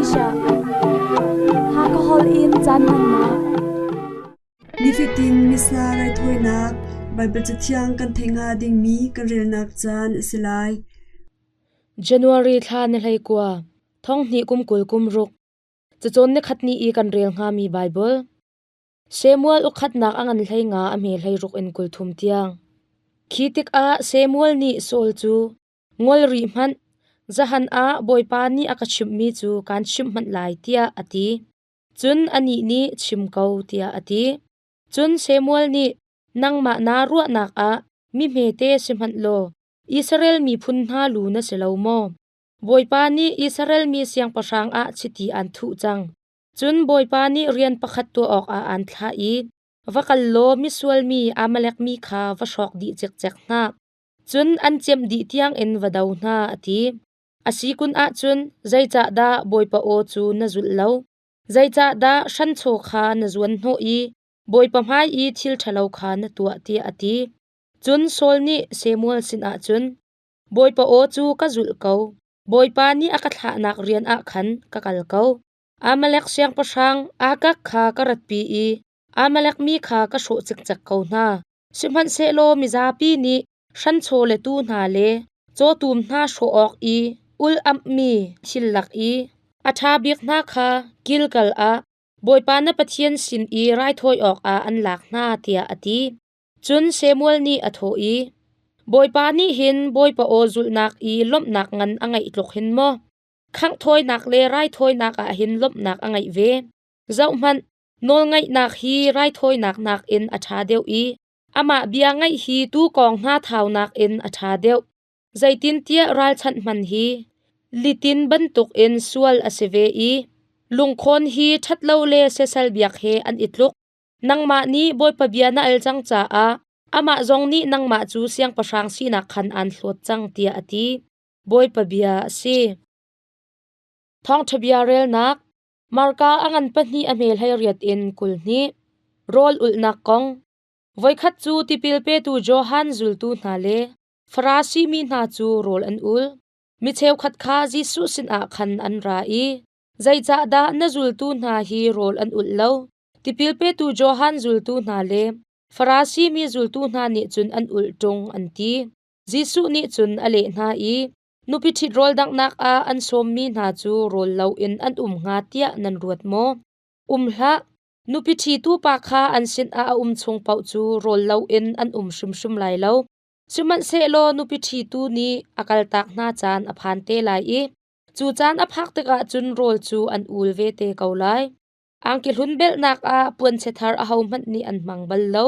Malaysia. Hakha holh in caan hmannak. Nifatin Missa raithawinak Baibal Cathiang kan theih hnga dingmi kan relnak caan a si lai. January thla ni 19, thonghnih kum 20 kum ruk, cacawn nikhat ni i kan rel hngami Baibal. Samuel ukhatnak a ngan 15 a hme 16 in 30 tiang. Khi tikah Samuel nih Saul cu, Ngol rih hmanh, zahan ah Bawipa nih a ka chimhmi cu kaan chimh hmanh lai, tiah a ti. Cun anih nih, Chim ko, tiah a ti. Cun Samuel nih, Nangmah naa ruahnak ah mi hmete si hmanh law Israel miphun hna lu na si lo maw? Bawipa nih Israel mi siangpahrang ah chiti aan thuh cang. Cun Bawipa nih rian pakhat tuah awkah aan thlah i, Va kal law misual mi Amalek mi kha va hrawk dih cikcek hna. Cun an ciamh dih tiangin va do hna, a ti. A si kun ahcun zeicahdah Bawipa aw cu na zulh lo? Zeicahdah hranchaw kha na zuanhnawh i Bawipa hmai i thil ṭhalo kha na tuah, tiah a ti. Cun Saul nih Samuel sinah cun, Bawipa aw cu ka zulh ko. Bawipa nih a ka thlahnak rian ah khan ka kal ko. Amalek siangpahrang Agag kha ka ratpi i Amalek mi kha ka hrawh cikcek ko hna. Sihmanhsehlaw mizapi nih hranchaw le tuu hna le cawtum hna hrawh awk i ul-amhmi thil lak i a ṭha bik hna kha Gilgal ah Bawipa na Pathian sin i raithawi awkah an lak hna, tiah a ti. Cun Samuel nih a thawh i, Bawipa nih hin Bawipa aw zulhnak i lawmhnak ngan a ngeih tluk hin maw khangh thawinak le raithawinak ah hin lawmhnak a ngeih ve? Zohhmanh, nawlngaihnak hi raithawinak nakin a ṭha deuh i amah bia ngaih hi tuukawng hna thau nakin a ṭha deuh. Zeitintiah ralchanh hman hi litin bantukin sual a si ve i lungkhawn hi ṭhatlo le siasal biak he an i tluk. Nangmah nih Bawipa bia na al cang caah amah zong nih nangmah cu siangpahrang sinak khan aan hlawt cang, tiah a ti. Bawipa bia a si. Thawngṭha bia relnak Marka a ngan pahnih a hme 18 in 22. Rawl ulhnak kong. Voikhat cu tipil petu Johan zultu hna le Farasi mi hna cu rawl an ul. Mi cheukhat kha Jesuh sinah khan an ra i, Zeicahdah na zultu hna hi rawl an ulh lo? Tipil petu Johan zultu hna le Farasi mi zultu hna nih cun an ulh ṭung, an ti. Jesuh nih cun a leh hna i, Nupi ṭhit rawl danghnak ah an sawmmi hna cu rawl loin an um hnga tiah nan ruat maw? Um hlah! Nupi ṭhitu pa kha an sinah a um chung paoh cu rawl loin an um hrimhrim lai lo. Sihmanhsehlaw nupi ṭhitu nih a kaltak hna caan a phan te lai i cu caan a phak tikah cun rawl cu an ul ve te ko lai. Angki hlun belhnak ah puanchia thar ahohmanh nih an hmang bal lo.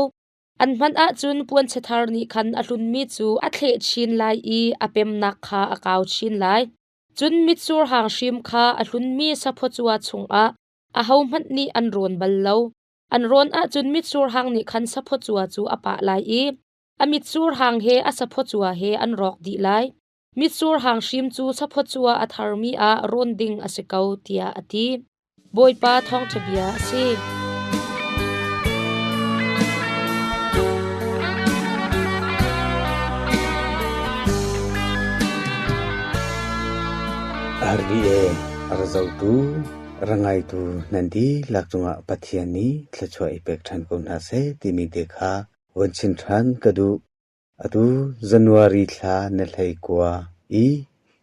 An hman ahcun puanchia thar nih khan a hlunmi cu a thleh chin lai i a pemnak kha a kau chin lai. Cun mitsur hang hrim kha a hlunmi saphaw chungah ahohmanh nih an rawn bal lo. An rawn ahcun mitsur hang nih khan saphaw cu a pah lai i a mitsur hang he a saphaw he an rawk dih lai. Mitsur hang hrim cu saphaw a tharmi ah rawn ding a si ko, tiah a ti. Bawipa thawngṭha bia a si. RVA a ra zohtu, a ra ngaitu nan dihlak cungah Pathian nih thluachuah i pek ṭhan ko hna seh timi te kha von chim ṭhan ka duh. Atu January thla na 19 i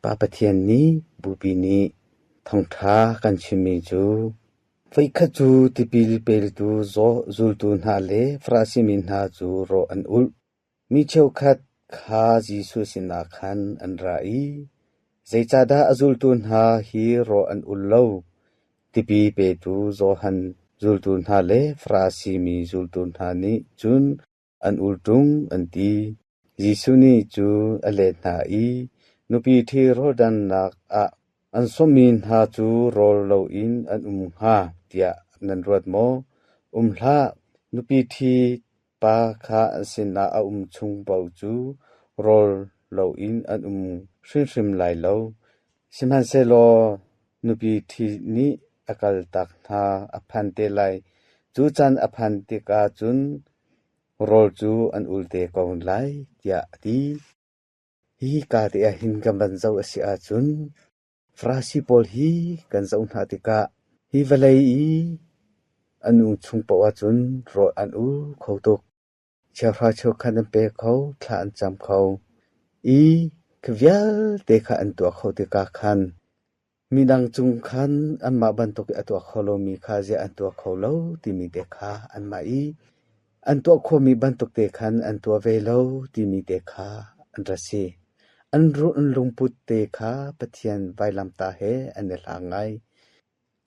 Pa Pathian nih Bupi nih thawngṭha kan chimmi cu voikhat cu tipil petu zultu hna le Farasi mi hna cu rawh an ulh. Mi cheukhat kha Jesuh sinah khan an ra i, Zeicahdah a zultu hna hi rawh an ul lo? Tipi petu Johan zultu hna le Farasi mi zultu hna nih cun an ul ṭung, an ti. Jesuh nih cu a let hna i nupi ṭhi rawldannak ah an sawmmi hna cu rawl loin an um hnga tiah nan ruat maw? Um hlah! Nupi ṭhi pa kha an sinah a um chung paoh cu rawl loin an um hrimhrim lai lo. Sihmanhsehlaw nupi ṭhi nih a kaltak hna a phan te lai. Cu caan a phan tikah cun rawl cu an ul te ko lai, tiah a ti. Hika te ah hin kan van zoh a si ahcun Farasi pawl hi kan zoh hna tikah hi vawlei i an um chung paoh ahcun rawl an ul kho tuk. Chiahra cheukhat an pe kho, thla an cam kho i khi vialte kha an tuah kho tikah khan midang cung khan anmah bantuk i a tuah kho lomi kha ziah an tuah kho lo timi te kha anmah i an tuah khawhmi bantuk te khan an tuah ve lo timi te kha an ra si. An lungput te kha Pathian vailamtah he an i hlang ngai.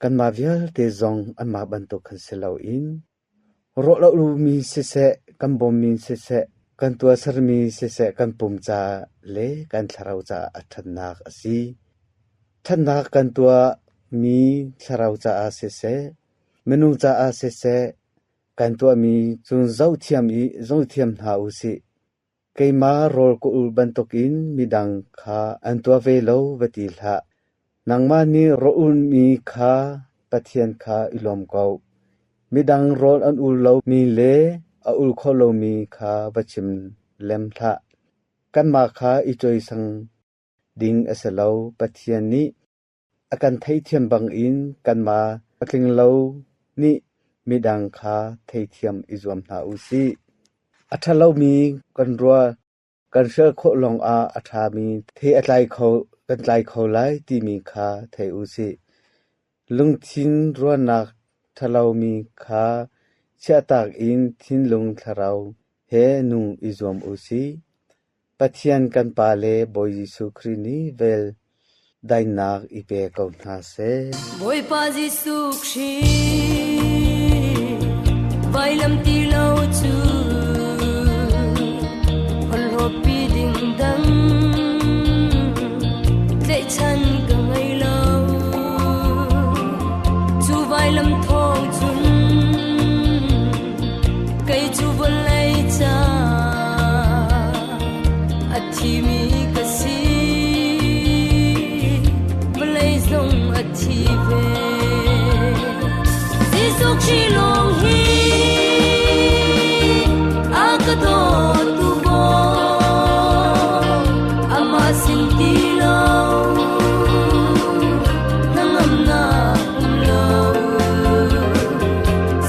Kanmah vialte zong anmah bantuk khan si loin Rawh lo mi siseh, kan bawmmi siseh, kan tuahsermi siseh kan pum ca le kan thlarau caah a ṭhatnak a si. Ṭhatnak kan tuahmi thlarau caah siseh, minung caah siseh, kan tuahmi cun zohthiam i zohthiam hna u sih. Keimah rawl ka ul bantukin midang kha an tuah ve lo va ti hlah. Nangmah nih rawl ulmi kha Pathian kha i lawm ko. Midang rawl an ul lomi le a ul kho lomi kha va chim lem hlah. Kanmah kha i cawisang ding a si lo. Pathian nih A kan theithiam bangin kanmah a tling lo nih midang kha theithiam i zuam hna u sih. A ṭha lomi kan ruah kan hrial khawh lawngah a ṭhami thei a tlai kho, kan tlai kho lai timi kha thei u sih. Lungthin ruahnak ṭhalomi kha chiahtak in thinlung thlarau he nung i zuam u sih. Pathian kan Pa le Bawi Jesuh Khrih nih vel daihnak i pe ko hna seh. Bawipa Jesuh Khrih vailam ti lo cu holhawpi ding dang tlaihchan ka ngei lo. Cu vailam thawng cun Kei cu vawlei ca a thimi ka si, vawlei zong a thi ve. Jesuh Khrih lawng hi a ka dawtu Bawi, amah sin ti lo hnangamnak um lo.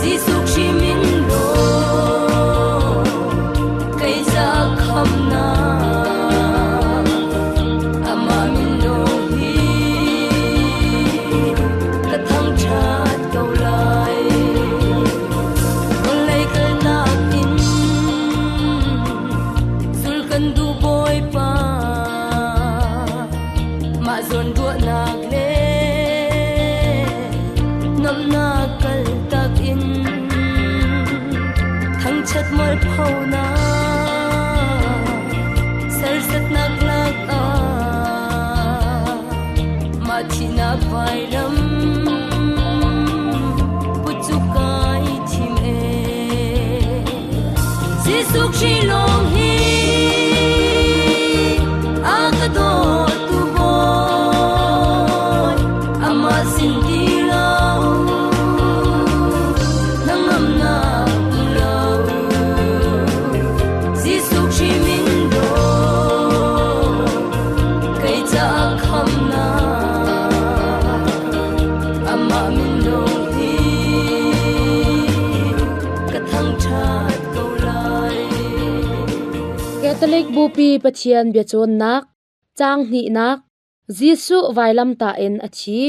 Jesuh Khrih min law kei za khamnak amah min lawng hi ka thangṭhat ko lai. Vawlei kalnak in zul kan duh Bawipa mah zawn ruahnak le Nuamhnak kaltak in thangṭhat mualphonak sersatnak lakah mah thihnak vailam put cu kai thim ee. Jesuh Khrih lawng hi a ka dawtu Bawi, amah sin ti lo hnangamnak um lo. Jesuh Khrih min dawt, kei caah khamnak, amah min lawng hi ka thangṭhat ko lai. Catholic Bupi Pathian biacawnnak caang hnihnak Jesuh vailamtah in a thi.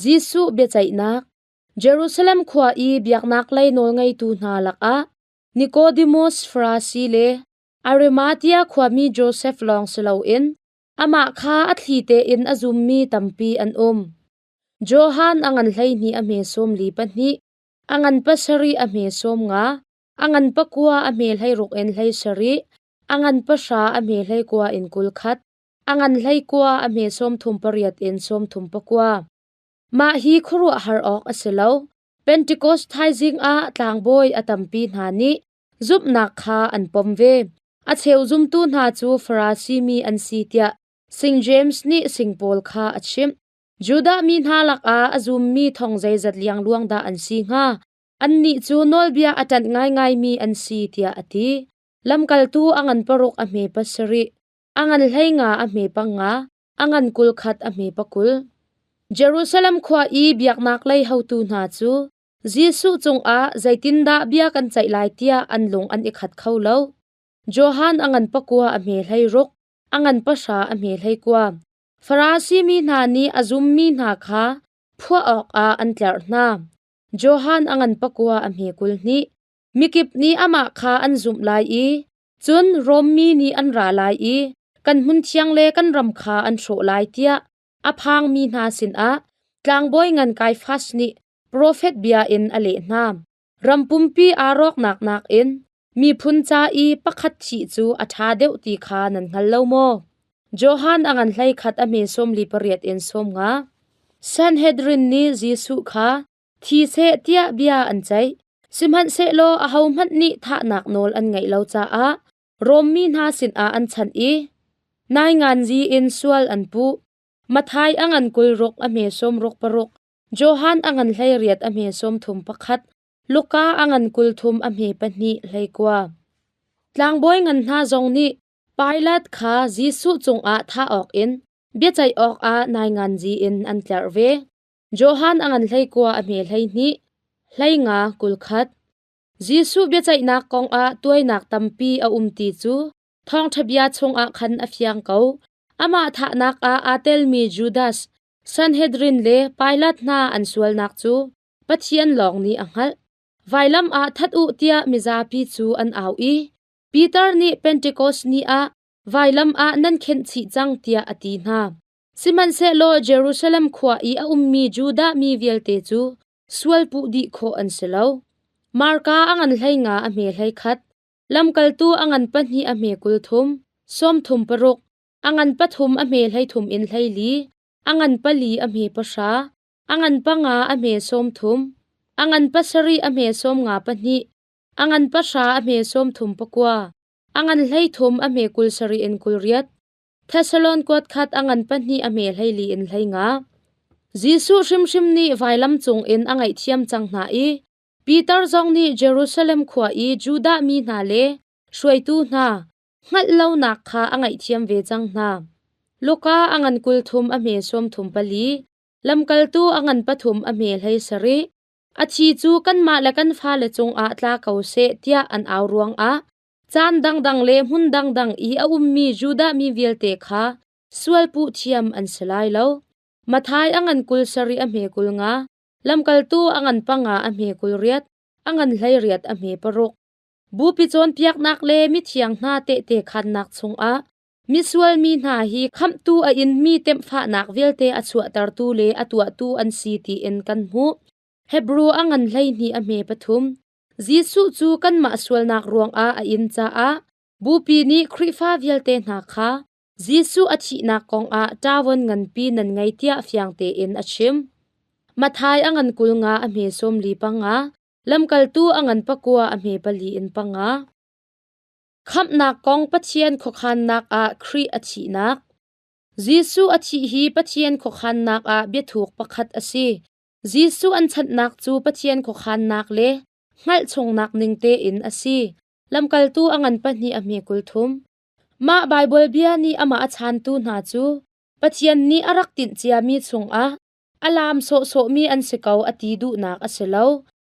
Jesuh biaceihnak Jerusalem khua i biaknak lei nawlngeitu hna lakah Nicodemus Farasi le Arimathea khuami Josef lawng si loin amah kha a thli tein a zummi tampi an um. Johan a ngan 12 a hme 42, a ngan pasarih a hme 50, a ngan pakua a hme 16 in 17, a ngan pahra a hme 19 in 21, a ngan 19 a hme 38 in 39. Mah hi khuaruahhar awk a si lo. Pentecost thaizing ah tlangbawi a tampi hna nih zumhnak kha an pom ve. A cheu zumtu hna cu Farasi mi an si tiah St. James nih sing pawl kha a chimh. Judah mi hna lakah a zummi thong zeizat liangluang dah an si hnga? Annih cu nawlbia a ṭanh ngaingaimi an si tiah a ti. Lamkaltu a ngan paruk a hme pasarih, a ngan 15 a hme panga. A ngan 21 a hme pakul. Jerusalem khua i biaknak lei hotu hna cu Jesuh cungah zeitindah bia kan ceih lai tiah an lung an i khat kho lo. Johan a ngan pakua a hme 16, a ngan pahra a hme 19. Farasi mi hna nih a zummi hna kha phuah awkah an tlerh hna. Johan a ngan pakua a hme 22. Mikip nih amah kha an zumh lai i cun Rom mi nih an ra lai i kan hmunthiang le kan ram kha an hrawh lai tiah a phangmi hna sinah tlangbawi ngan Kaiafas nih profet bia in a leh hna. Ram pumpi aa rawknak nakin miphun ca i pakhat thih cu a ṭha deuh ti kha nan hngal lo maw? Johan a ngan 11 a hme 48 in 50. Sanhedrin nih Jesuh kha thi seh tiah bia an ceih. Sihmanhsehlaw ahohmanh nih thahnak nawl an ngeih lo caah Rom mi hna sinah an chanh i nainganzi in sual an puh. Matthai a ngan 26 a hme 66, Johan a ngan 18 a hme 31, Luka a ngan 30 a hme 2 19. Tlangbawi ngan hna zong nih Pilat kha Jesuh cungah thah awkin biaceih awkah nainganzi in an tlerh ve. Johan a ngan 19 a hme 12, 15 21. Jesuh biaceihnak kongah tuainak tampi a um ti cu thawngṭha bia chungah khan a fiang ko. Amah thahnak ah aa telmi Judas, Sanhedrin le Pilat hna an sualnak cu Pathian lawng nih a hngalh. Vailam ah that u tiah mizapi cu an au i Peter nih Pentekos ni ah vailam ah nan khenh chih cang tiah a ti hna. Sihmanhsehlaw Jerusalem khua i a ummi Judah mi vialte cu sual puh dih khawh an si lo. Marka a ngan 15 a hme 11, lamkaltu a ngan pahnih a hme 30, 36, a ngan pathum a hme 33 in 24, a ngan pali a hme pahra, a ngan panga a hme 30, a ngan pasarih a hme 52, a ngan pahra a hme 39, a ngan 33 a hme 27 in 28, Thessalon kuat khat a ngan pahnih a hme 24 in 15. Jesuh hrimhrim nih vailam cungin a ngaihthiam cang hna i Peter zong nih Jerusalem khua i Judah mi hna le hruaitu hna hngalh lonak kha a ngaihthiam ve cang hna. Luka a ngan 30 a hme 34, lamkaltu a ngan pathum a hme 17. A thi cu kanmah le kan fale cungah tla ko seh tiah an au ruangah caan dangdang le hmun dangdang i a ummi Judah mi vialte kha sual puh thiam an si lai lo. Matthai a ngan 27 a hme 50, lamkaltu a ngan panga a hme 28, a ngan 18 a hme paruk. Bupi cawnpiaknak le mithiang hna tehte khannak chungah misual mi hna hi khamhtu a inmi temhfahnak vialte a chuahtertu le a tuahtu an si tiin kan hmuh. Hebru a ngan 12 a hme pathum. Jesuh cu kanmah sualnak ruangah a in caah Bupi nih Khrihfa vialte hna kha Jesuh a thihnak kongah ṭavon nganpi nan ngei tiah fiang tein a chim. Matthai a ngan 50 a hme 45, lamkaltu a ngan pakua a hme pali in panga. Khamhnak kong Pathian khuakhannak ah Khrih a thihnak. Jesuh a thih hi Pathian khuakhannak ah biathuk pakhat a si. Jesuh an chanhnak cu Pathian khuakhannak le hngalh chungnak ning tein a si. Lamkaltu a ngan pahnih a hme 30. Mah Baibal bia nih amah a chantu hna cu Pathian nih a rak tinh ciami chungah a laam sawhsawhmi an si ko a ti duhnak a si lo.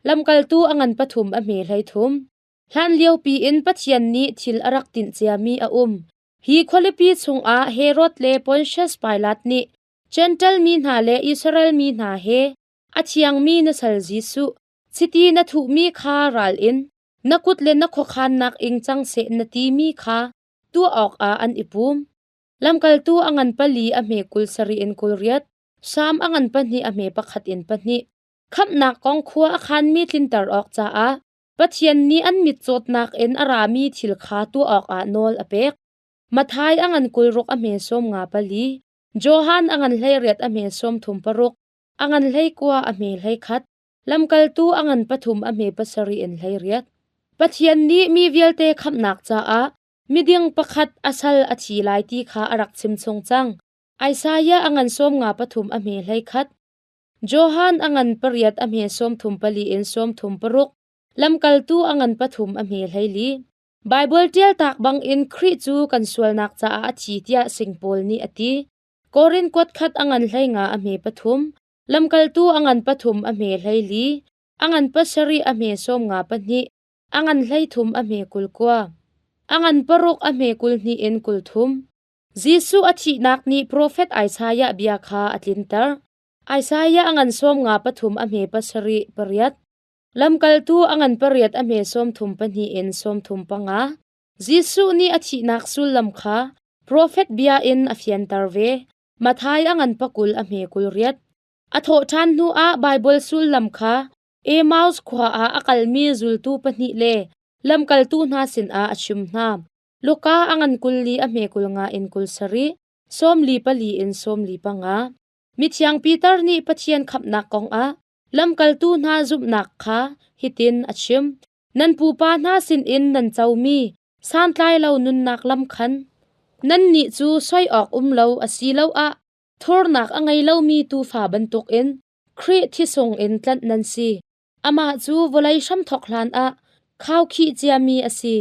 Lamkaltu a ngan pathum a hme 13. Hlanliopi in Pathian nih thil a rak tinh ciami a um. Hi khualipi chungah Herod le Pontius Pilat nih Jentail mi hna le Israel mi hna he a thiangmi na sal Jesuh, chiti na thuhmi kha ral in na kut le na khuakhannak ing cang seh na timi kha tuah awkah an i pum. Lamkaltu a ngan pali a hme 27 in 28, Salm a ngan pahnih a hme pakhat in pahnih. Khamhnak kong khua a khanmi tlinter awk caah Pathian nih an mitcawtnak in a rami thil kha tuah awkah nawl a pek. Matthai a ngan 26 a hme 54, Johan a ngan 18 a hme 36, a ngan 19 a hme 21, lamkaltu a ngan pathum a hme pasarih in 18. Pathian nih mi vialte khamhnak caah miding pakhat a sal a thi lai ti kha a rak chimchung cang. Isaiah a ngan 53 a hme 21, Johan a ngan pariat a hme 34 in 36, lamkaltu a ngan pathum a hme 24. Baibal ṭialtak bangin Khrih cu kan sualnak caah a thi tiah sing Paul nih a ti. Korin kuat khat a ngan hlei nga a hme pathum. Lamkaltu a ngan pathum a hme hlei li. A ngan pasarih a hme sawm nga pahnih. A ngan hlei thum a hme kul kua. A ngan paruk a hme kul hnih in kul thum. Jesuh a thihnak nih profet Isaiah bia kha a tlinter. Isaiah a ngan sawm nga pathum a hme pasarih pariat. Lamkaltu a ngan pariat a hme sawm thum pahnih in sawm thum panga. Jesuh nih a thihnak sullam kha profet bia in a fianter ve. Matthai a ngan pakul a hme kul riat. A thawh ṭhan hnuah Baibal sullam kha Emmaus khua ah a kalmi zultu pahnih le lamkaltu hna sinah a chim hna. Luka a ngan kul li a hme kul nga in kul sarih, sawm li pali in sawm li panga. Mithiang Peter nih Pathian khamhnak kongah lamkaltu hna zumhnak kha hitin a chim. Nan pupa hna sinin nan comi santlai lo nunnak lam khan nannih cu soi awk um lo asiloah thurnak a ngei lomi tuufa bantukin Khrih thisung in tlanh nan si. Amah cu vawlei hramthawk hlanah khaukhih ciami a si.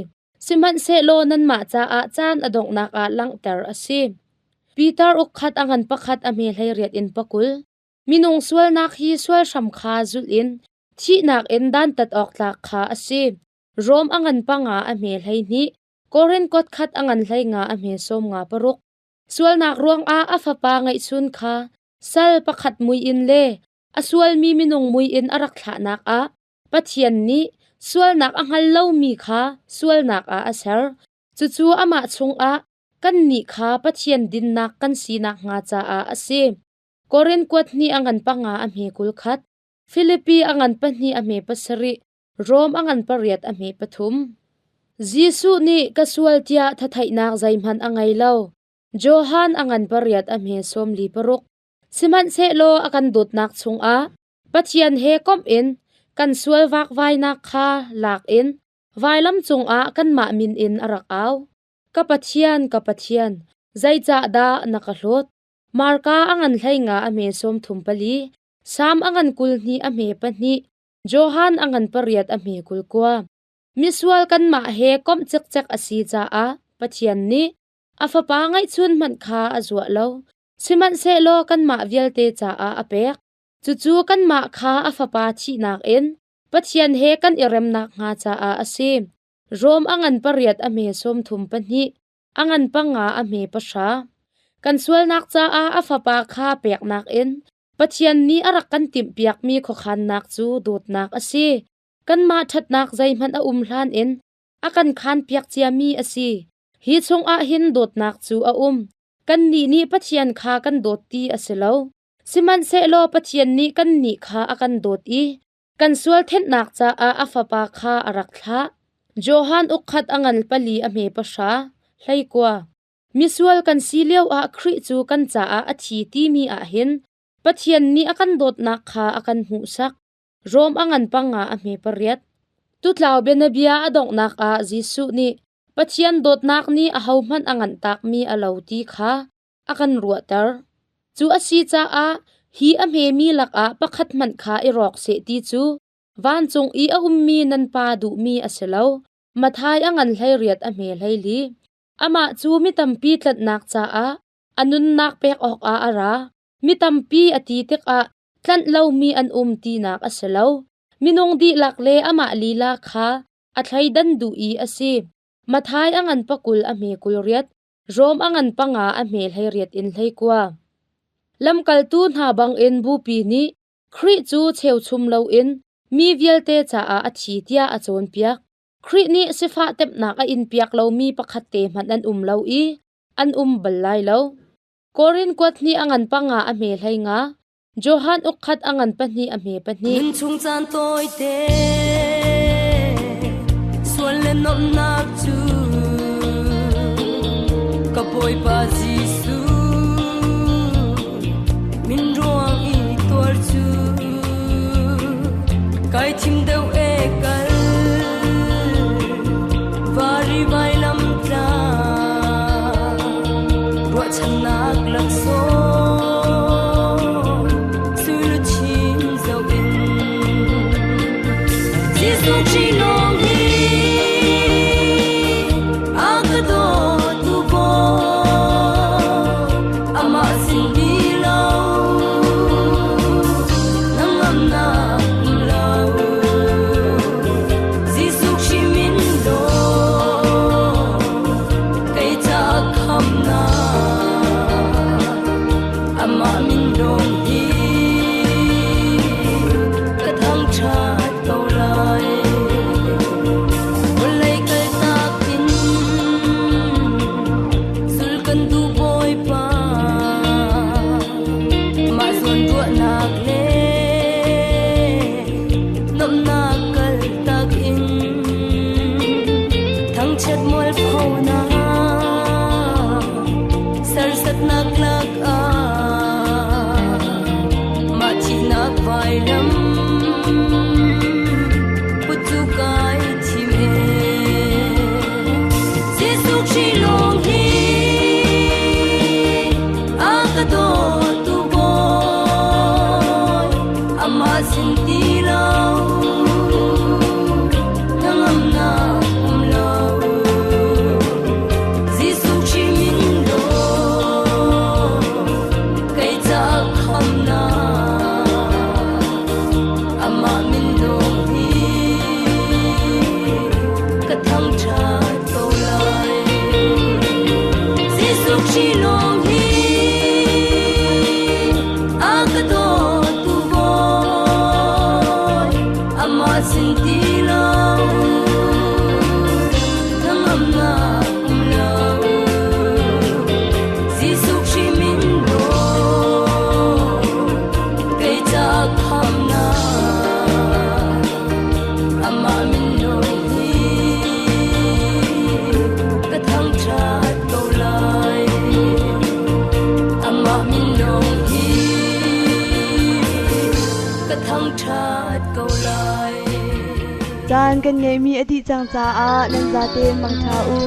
Sihmanhsehlaw nanmah caah caan a donghnak ah langhter a si. Peter ukkhat a ngan pakhat a hme hleiriat in pakul. Minung sualnak hi sual hram kha zulh in thihnak in dantat awk tlak kha a si. Rom a ngan panga a hme hleihnih, Korin kot khat a ngan hleinga a hme sawm nga paruk. Sualnak ruangah a fapa ngeihchun kha sal pakhat mui in le a sualmi minung mui in a rak thlahnak ah Pathian nih sualnak a hngal lomi kha sualnak ah a ser. Cucu amah chungah kannih kha Pathian dinnak kan si nakhnga caah a si. Korin kuat hnih a ngan panga a hme kul khat, Filipi a ngan pahnih a hme pasarih, Rom a ngan pariat a hme pathum. Jesuh nih ka sual tiah thathaihnak zeihmanh a ngei lo. Johan a ngan pariat a hme sawm li paruk. Sihmanhsehlaw a kan dawtnak chungah Pathian he komh in kan sual vakvainak kha lak in vailam cungah kanmah min in a rak au. Ka Pathian, ka Pathian, zeicahdah na ka hlawt? Marka a ngan hlei nga a hme sawm thum pali, Sam a ngan kul hnih a hme pahnih, Johan a ngan pariat a hme kul kua. Misual kanmah he komh cikcek a si caah Pathian nih a fapa ngeihchun hmanh kha a zuah lo. Sihmanhsehlaw kanmah vialte caah a pek. Cucu kanmah kha a fapa thihnak in Pathian he kan i rem nakhnga caah a si. Rom a ngan pariat a hme sawm thum pahnih, a ngan panga a hme pahra. Kan sualnak caah a fapa kha peknak in Pathian nih a rak kan timhpiakmi khuakhannak cu dawtnak a si. Kanmah ṭhatnak zeihmanh a um hlan in a kan khanpiak ciami a si. Hi chungah hin dawtnak cu a um. Kannih nih Pathian kha kan dawt ti a si lo. Sihmanhsehlaw Pathian nih kannih kha a kan dawt i kan sual thenhnak caah a Fapa kha a rak thlah. Johan ukkhat a ngan pali a hme pahra, hleikua. Misual kan si lioah Khrih cu kan caah a thi timi ah hin Pathian nih a kan dawtnak kha a kan hmuhsak. Rom a ngan panga a hme pariat. Tutlau bianabia a donghnak ah Jesuh nih Pathian dawtnak nih ahohmanh a nganhtakmi a lo ti kha a kan ruahter. Cu a si caah hi a hmemi lakah pakhat hmanh kha i rawk seh ti cu vancung i a ummi nan Pa duhmi a si lo. Matthai a ngan hleiriat a hme hleili. Amah cu mi tampi tlanhnak caah a nunnak pek awkah a ra. Mi tampi a ti tikah tlanh lomi an um tinak a si lo. Minung dihlak le amah lila kha a thleidan duh i a si. Matthai a ngan pakul a hme kul riat, Rom a ngan panga a hme hleiriat in hleikua. Lamkaltu hna bangin bupi nih Khrih cu cheuchum loin mi vialte caah a thi tiah a cawnpiak. Khrih nih sifah temhnak a inpiak lomi pakhat te hmanh an um lo i an um bal lai lo. Korin kuat hnih a ngan panga a hme hlei nga, Johan ukkhat a ngan pahnih a hme pahnih. Nun chung caan tawite sual le nuamhnak cu ka Bawipa Jesuh min ruang i tuar cu kai thim deuh e kal vari vailam tlang ruahchannak laksawng sui zoh in Jesuh Khrih lawng hi a ka dawtu bawi amah sin. Amah sin ti lo hnangamnak um lo. Jesuh Khrih min lawng kei ca khamnak. Amah min lawng hi ka thangṭhat ko lai. Jesuh Khrih lawng hi a ka dawtu Bawi. Amah sin ti lo hnangamnak um lo. Jesuh Khrih min lawng kei ca khamnak. Amah min lawng hi ka thangṭhat ko lai. Amah min lawng hi ka thangṭhat ko lai. Caan kan ngeihmi a dih cang caah nan zaten mangṭha u.